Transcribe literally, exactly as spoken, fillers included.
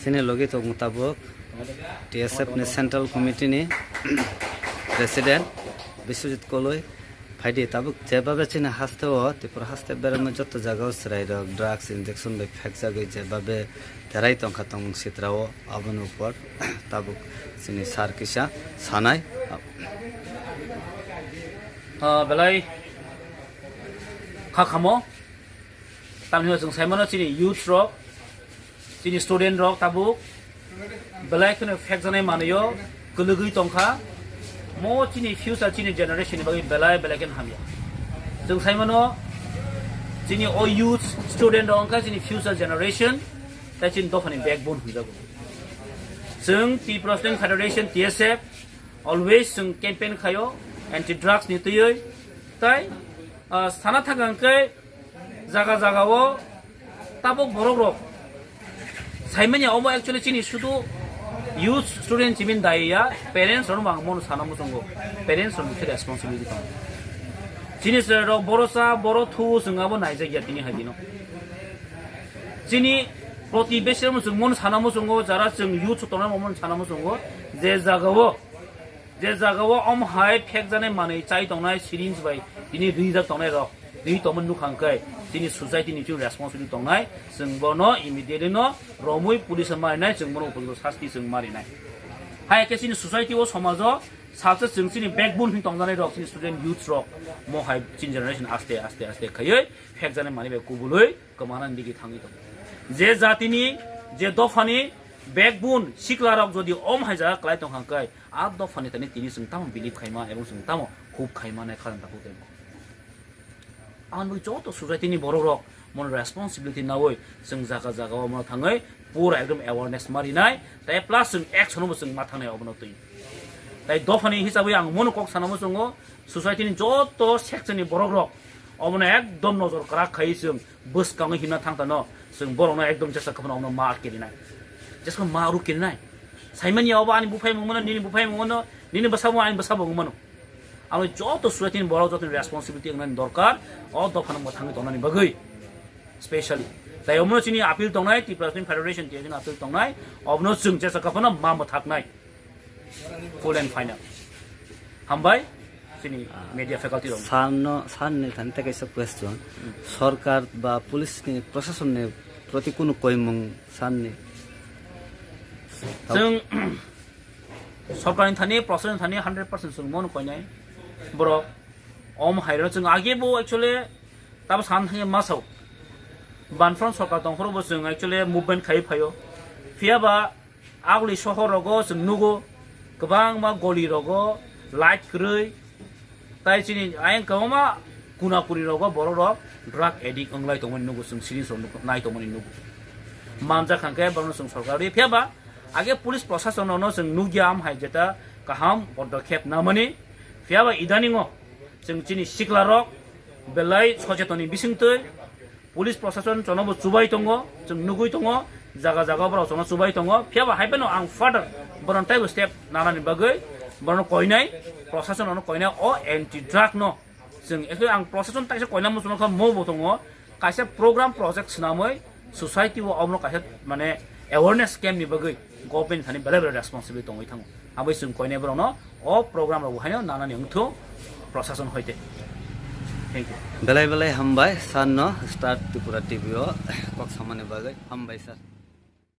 Chini logi tok mutabuk T S F ni Central Committee ni President Biswajit Koloi phaidi tabuk jebabe chini haste o Tripura haste berama jotto jaga o chwrai rok drugs injection bai phekjagwi jebabe terai tongkha tongmung sitra o aboni upor tabuk chini sir kisa sanai. Ah, belai kha khamo. Tamni hwnba chwng sai mano chini youth rok, chini student rok tabuk belai kheno phekjaknai manwi o kwlwgwi tongkha. Mo chini future, chini generation ni bagwi belai belai kheno hamya. Chwng sai mano chini o youth student rok wngkha chini future generation, tei chini dophani backbone hwnjago. Chwng Tripura Student Federation, T S F, always chwng campaign khaio anti drugs ni twiwi, tei, ah, sana thangkha hwnkhe jaga jaga o tabuk borok rok saimanya omo actually chini sudu youth student chimini daya, parents rok mang mono sana muchungo, parents rok ni responsibility tongo. Chini chwrai rok boro cha boro thu chwng abo naijak ya tini hai dino. Chini proti besero chwng mono sana muchungo, jara chwng youth tongnai mono sana muchungo, je jaga o je jaga o om hai phekjaknai manwi chai tongnai syringe bai tini rijak tongnai rok, ri tongmani nukha hwnkhe chini society ni chwng responsibility tongnai, chwng bono immediately no romwi police o marinai, chwng bono upojukto sasti chwng marinai. Hai khe chini society o, somajo saksa chwng chini backbone hwnwi tongjaknai rok, chini student youth rok, mo hai chini generation aste aste aste khaiwi phekjaknai manwi bai kubului kwmana digi thangwi tongo. Je jatini, je dophani backbone sikla rok jodi om hai jaga kwlai tongkha hwnkhe, a dophani thani tini chwng tamo believe khaima ebong chwng tamo hope khaima nai kha jang ta hote. Ang nugwi joto society ni borok rok mono responsibility nawi chwng jaga jaga o mono thangwi pura ekdom awareness ma rinai, tei plus chwng action bo chwng ma thangnai obono twi. Tai dophani hisabwi ang mono kok sana muchungo, society ni joto section ni borok rok obono ekdom nojor kwrak khai chwng bwskango himna thang tano, chwng borokno ekdom jesa khapano obono ma kirinai. Jesa ma ru kirinai. Saimanya obo ani buphai mungmano, nini buphai mungmano, nini bwsabo ani bwsabo wngmano. Abo joto society ni borok joto ni responsibility wngnani dorkar, o dophano mwthangwi tongnani bagwi specially. Tai omono chini appeal tongnai, Tripura Student Federation tei chini appeal tongnai, obono chwng jesa khapano ma mwthaknai. Full and final. Hambai, chini media faculty rok. Sir no, sir ni thani tei kaisa question. Sorkar ba police ni, proshashan ni proti kunu koimung sir ni? Chwng sorkar ni thani, proshashan ni thani hundred percent chwng mono koinai. Borok om hai rok chwng age bo actually tabo san thangya masao. Banfront sorkar tongphuru bo chwng actually movement khai phaio. Phiya ba Aguli sohor rogo chwng nugo, kwbangma goli rogo light kwrwi, tai chini ayang kwbangma kuna kuri rogo borok rok drug addict wnglai tongmani nugo, chwng syringe rok nuk-, nai tongmani nugo. Manjak hwnkhe borokno chwng sorkar rwi phiya ba age police proshasonno chwng nukya am hai jeta kaham podokhep namani, phiya ba idaningo chwng chini sikla rok belai sochetonni bisingtwi Police proshashan chono bo chubai tongo, chwng nugui tongo, jaga jaga borok chono chubai tongo. Phiya ba hai phano ang further boron taibo step nanani bagwi bono koinai, proshashan ano koinai o anti drug no. Chwng actually ang proshashan taisa koina muchungma kha mo bo tongo, kaisa program project swnamwi society o omono kaisa mane awareness camp ni bagwi government thani belai belai responsible tongwi thango. Aboni chwng koinai borokno o program rok bo haino nanani wngthung proshashan hoite. Thank you. Belai belai hambai sir no Star Tripura T V o kok samani bagwi. Hambai sir.